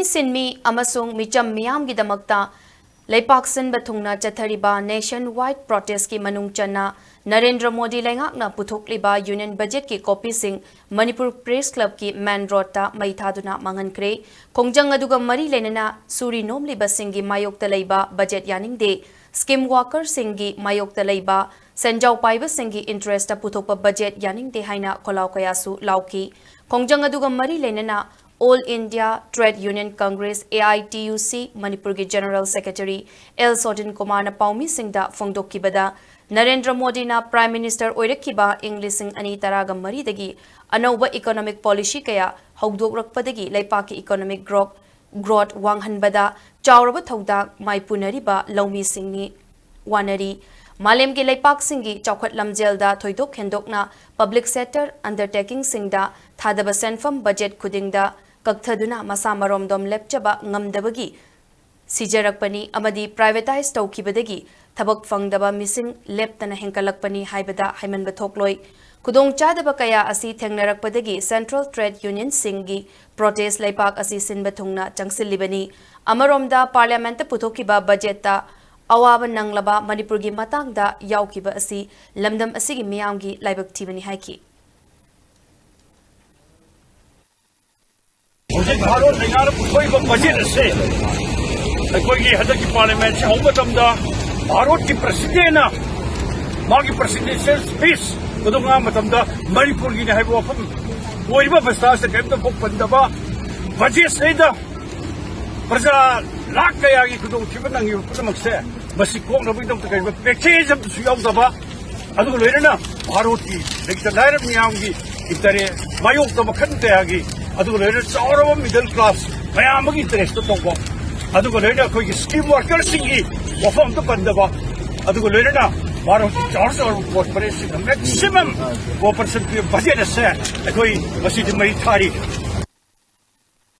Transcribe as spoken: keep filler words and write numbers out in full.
ꯁꯤꯟꯃꯤ ꯑꯃꯁꯨꯡ ꯃꯤꯆꯝ ꯃꯤꯌꯥꯝꯒꯤꯗꯃꯛꯇ ꯂꯩꯄꯥꯛ ꯁꯤꯟꯕ ꯊꯨꯡꯅ ꯆꯠꯊꯔꯤꯕ nationwide protestꯀꯤ ꯃꯅꯨꯡ ꯆꯟꯅ ꯅꯔꯦꯟꯗ꯭ꯔ ꯃꯣꯗꯤ ꯂꯩꯉꯥꯛꯅ ꯄꯨꯊꯣꯛꯂꯤꯕ Union Budgetꯀꯤ copyꯁꯤꯡ ꯃꯅꯤꯄꯨꯔ Press Clubꯀꯤ main roadꯇ ꯃꯩ ꯊꯥꯗꯨꯅ ꯃꯥꯡꯍꯟꯈ꯭ꯔꯦ꯫ ꯈꯣꯡꯖꯪ ꯑꯗꯨꯒ ꯃꯔꯤ ꯂꯩꯅꯅ ꯁꯨꯔꯤ ꯅꯣꯝꯂꯤꯕꯁꯤꯡꯒꯤ ꯃꯥꯌꯣꯛꯇ ꯂꯩꯕ budget ꯌꯥꯅꯤꯡꯗꯦ, scheme workerꯁꯤꯡꯒꯤ ꯃꯥꯌꯣꯛꯇ ꯂꯩꯕ, ꯁꯦꯟꯖꯥꯎ ꯄꯥꯏꯕꯁꯤꯡꯒꯤ interestꯇ ꯄꯨꯊꯣꯛꯄ budget ꯌꯥꯅꯤꯡꯗꯦ ꯍꯥꯏꯅ ꯈꯣꯜꯂꯥꯎ ꯀꯌꯥꯁꯨ ꯂꯥꯎꯈꯤ꯫ ꯈꯣꯡꯖꯪ ꯑꯗꯨꯒ ꯃꯔꯤ ꯂꯩꯅꯅ All India Trade Union Congress, AITUC, ꯃꯅꯤꯄꯨꯔꯒꯤ General Secretary ꯑꯦꯜ ꯁꯣꯇꯤꯟ ꯀꯨꯃꯥꯔꯅ ꯄꯥꯎꯃꯤꯁꯤꯡꯗ ꯐꯣꯡꯗꯣꯛꯈꯤꯕꯗ, ꯅꯔꯦꯟꯗ꯭ꯔ ꯃꯣꯗꯤꯅ Prime Minister ꯑꯣꯏꯔꯛꯈꯤꯕ ꯏꯪ ꯂꯤꯁꯤꯡ ꯑꯅꯤ ꯇꯔꯥꯒ ꯃꯔꯤꯗꯒꯤ ꯑꯅꯧꯕ economic policy ꯀꯌꯥ ꯍꯧꯗꯣꯛꯂꯛꯄꯗꯒꯤ ꯂꯩꯄꯥꯛꯀꯤ economic growth, growth ꯋꯥꯡꯍꯟꯕꯗ ꯆꯥꯎꯔꯕ ꯊꯧꯗꯥꯡ ꯃꯥꯏꯄꯨꯅꯔꯤꯕ ꯂꯧꯃꯤꯁꯤꯡꯅꯤ ꯋꯥꯅꯔꯤ꯫ ꯃꯥꯂꯦꯝꯒꯤ ꯂꯩꯄꯥꯛꯁꯤꯡꯒꯤ ꯆꯥꯎꯈꯠ ꯂꯝꯖꯦꯜꯗ ꯊꯣꯏꯗꯣꯛ ꯍꯦꯟꯗꯣꯛꯅ public sector undertakingꯁꯤꯡꯗ ꯊꯥꯗꯕ ꯁꯦꯟꯐꯝ budget ꯈꯨꯗꯤꯡꯗ ꯀꯛꯊꯗꯨꯅ ꯃꯁꯥ ꯃꯔꯣꯝꯗꯣꯝ ꯂꯦꯞꯆꯕ ꯉꯝꯗꯕꯒꯤ ꯁꯤꯖꯔꯛꯄꯅꯤ ꯑꯃꯗꯤ privatize ꯇꯧꯈꯤꯕꯗꯒꯤ ꯊꯕꯛ ꯐꯪꯗꯕ ꯃꯤꯁꯤꯡ ꯂꯦꯞꯇꯅ ꯍꯦꯟꯒꯠꯂꯛꯄꯅꯤ ꯍꯥꯏꯕꯗ ꯍꯥꯏꯃꯟꯕ ꯊꯣꯛꯂꯣꯏ꯫ ꯈꯨꯗꯣꯡꯆꯥꯗꯕ ꯀꯌꯥ ꯑꯁꯤ ꯊꯦꯡꯅꯔꯛꯄꯗꯒꯤ Central Trade Unionꯁꯤꯡꯒꯤ protest ꯂꯩꯄꯥꯛ ꯑꯁꯤ ꯁꯤꯟꯕ ꯊꯨꯡꯅ ꯆꯪꯁꯤꯜꯂꯤꯕꯅꯤ꯫ ꯑꯃꯔꯣꯝꯗ Parliamentꯇ ꯄꯨꯊꯣꯛꯈꯤꯕ budgetꯇ ꯑꯋꯥꯕ ꯅꯪꯂꯕ ꯃꯅꯤꯄꯨꯔꯒꯤ ꯃꯇꯥꯡꯗ ꯌꯥꯎꯈꯤꯕ ꯑꯁꯤ ꯂꯝꯗꯝ ꯑꯁꯤꯒꯤ ꯃꯤꯌꯥꯝꯒꯤ ꯂꯥꯏꯕꯛ ꯊꯤꯕꯅꯤ ꯍꯥꯏꯈꯤ꯫ ꯍꯧꯖꯤꯛ ꯚꯥꯔꯠ ꯂꯩꯉꯥꯛꯅ ꯄꯨꯊꯣꯛꯏꯕ budget ꯑꯁꯦ ꯑꯩꯈꯣꯏꯒꯤ ꯍꯟꯗꯛꯀꯤ Parliamentꯁꯤ ꯍꯧꯕ ꯃꯇꯝꯗ ꯚꯥꯔꯠꯀꯤ Presidentꯅ ꯃꯥꯒꯤ Presidential Speech ꯑꯗꯨ ꯉꯥꯡꯕ ꯃꯇꯝꯗ ꯃꯅꯤꯄꯨꯔꯒꯤꯅꯤ ꯍꯥꯏꯕ ꯋꯥꯐꯝ ꯑꯣꯏꯔꯤꯕ ꯑꯕꯁꯊꯥ ꯑꯁꯤꯗ ꯀꯔꯤꯝꯇ ꯐꯥꯎ ꯄꯟꯗꯕ, budgetꯁꯤꯗ ꯄ꯭ꯔꯖꯥ ꯂꯥꯈ ꯀꯌꯥꯒꯤ ꯈꯨꯗꯣꯡꯊꯤꯕ ꯅꯪꯉꯤꯕ ꯄꯨꯝꯅꯃꯛꯁꯦ ꯃꯁꯤ ꯀꯣꯛꯅꯕꯒꯤꯗꯃꯛꯇ ꯀꯔꯤꯒꯨꯝꯕ package ꯑꯃꯇꯁꯨ ꯌꯥꯎꯗꯕ, ꯑꯗꯨꯒ ꯂꯣꯏꯅꯅ ꯚꯥꯔꯠꯀꯤ ꯂꯩꯇ ꯂꯥꯏꯔ ꯃꯤꯌꯥꯝꯒꯤ interest ꯃꯥꯌꯣꯛꯇ ꯃꯈꯜ ꯀꯌꯥꯒꯤ, ꯑꯗꯨꯒ ꯂꯣꯏꯅꯅ ꯆꯥꯎꯔꯕ middle class ꯃꯌꯥꯝ ꯑꯃꯒꯤ interestꯇ ꯇꯧꯕ, ꯑꯗꯨꯒ ꯂꯣꯏꯅꯅ ꯑꯩꯈꯣꯏꯒꯤ scheme workerꯁꯤꯡꯒꯤ ꯋꯥꯐꯝ ꯑꯝꯇ ꯄꯟꯗꯕ, ꯑꯗꯨꯒ ꯂꯣꯏꯅꯅ ꯚꯥꯔꯠꯀꯤ ꯆꯥꯎꯔ ꯆꯥꯎꯔꯕ corporationꯗ maximum cooperation ꯄꯤꯕ budget ꯑꯁꯦ ꯑꯩꯈꯣꯏ ꯉꯁꯤꯗꯤ ꯃꯩ ꯊꯥꯔꯤ꯫